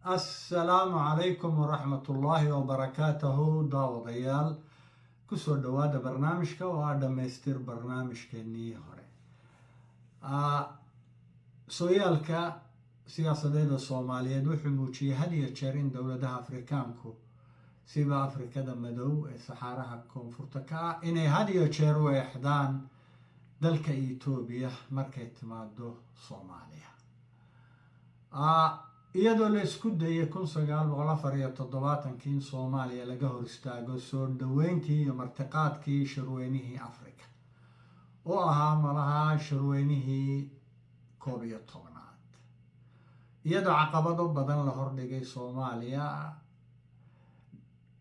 Assalaamu calaykum waraxmatullaahi wabarakaatuhu. Daawadayaal, kusoo dhowaada barnaamijka oo ah dhammaystir barnaamijkeenii hore. Sooyaalka siyaasadeeda Soomaaliyeed wuxuu muujiyey had iyo jeer in dowladaha Afrikaanku, siba Afrikada Madow ee Saxaaraha koonfurta ka ah, inay had iyo jeer u eexdaan dalka Etoobiya markay timaado Soomaaliya, iyadoo la isku dayay 1974-kii in Soomaaliya laga hor istaago soo dhoweyntii iyo martiqaadkii shirweynihii Africa, oo ahaa malaha shirweynihii 11aad, iyadoo caqabado badan la hordhigay Soomaaliya,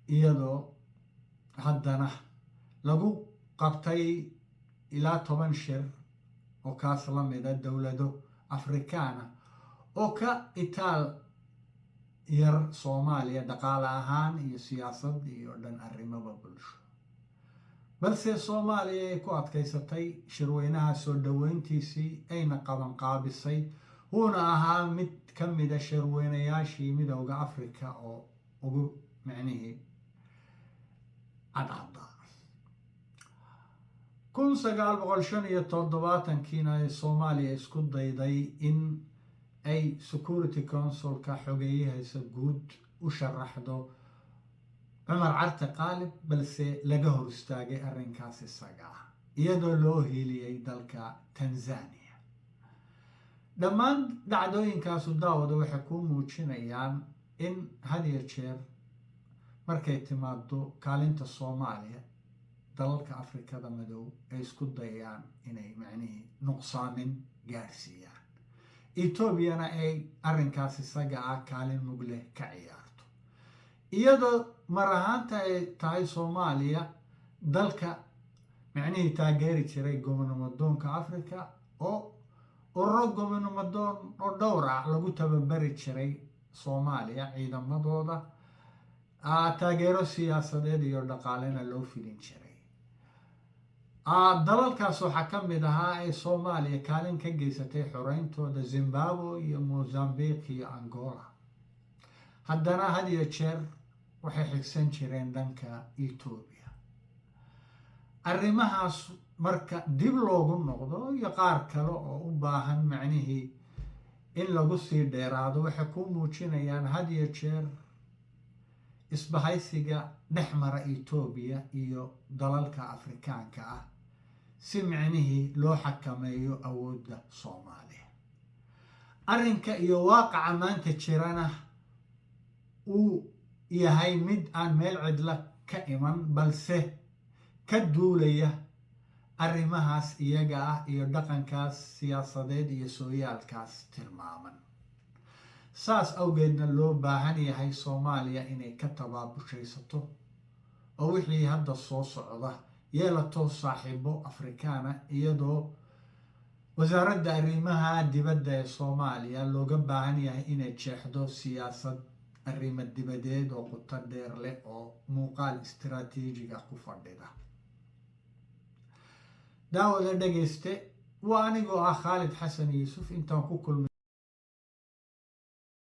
iyadoo haddana lagu qabtay ilaa 10 shir oo kaas la mida dowlado Afrikaana oo ka itaal yar Soomaaliya dhaqaale ahaan iyo siyaasad iyo dhan arrimaba bulsho, balse Soomaaliya ay ku adkaysatay shirweynaha soo dhoweyntiisii ayna qaban qaabisay, wuuna ahaa mid ka mida shirweynayaashii Midowda Africa oo ugu micnihii cadcaddaa. 1975-kiina ay Soomaaliya isku dayday in ay Security Councilka xogeeyahaysa guud u sharaxdo Cumar Carte Qaalib, balse laga hor istaagay arrinkaas isaga ah, iyadoo loo hiiliyey dalka Tanzania. Dhammaan dhacdooyinkaasu, daawada, waxay kuu muujinayaan in had iyo jeer markay timaado kaalinta Soomaaliya, dalalka Afrikada Madow ay isku dayaan inay macnihii nuqsaamin gaarsiiyaan, Etoobiyana ay arrinkaas isaga ah kaalin mug leh ka ciyaarto, iyadoo mar ahaanta ay tahay Soomaaliya dalka micnihii taageeri jiray gobonimodoonka Africa, oo ururo gobonimodoon oo dhowr ah lagu tababari jiray Soomaaliya ciidamadooda, taageero siyaasadeed iyo dhaqaalena loo fidin jiray. Dalalkaas waxaa ka mid ahaa ay Soomaaliya kaalin ka geysatay xoreyntooda Zimbabwe iyo Mozambique iyo Angola. Haddana had iyo jeer waxay xigsan jireen dhanka Etoobiya. Arrimahaas marka dib loogu noqdo iyo qaar kale oo u baahan macnihii in lagu sii dheeraado, waxay ku muujinayaan had iyo jeer isbahaysiga dhex mara Etoobiya iyo dalalka Afrikaanka ah si micnihii loo xakameeyo awoodda Soomaaliya. Arrinka iyo waaqaca maanta jirana uu yahay mid aan meel cidla ka iman, balse ka duulaya arrimahaas iyaga ah iyo dhaqankaas siyaasadeed iyo sooyaalkaas tilmaaman. Saas awgeedna loo baahan yahay Soomaaliya inay ka tabaabushaysato oo wixii hadda soo socda yeelato saaxiibo Afrikaana, iyadoo Wasaaradda Arrimaha Dibadda ee Soomaaliya looga baahan yahay inay jeexdo siyaasad arrimo dibadeed oo quto dheer leh oo muuqaal istiraatiijiga ku fadhida. Daawada, dhegayste, waa anigoo ah Khaalid Xasan Yuusuf. Intaan ku kulmay.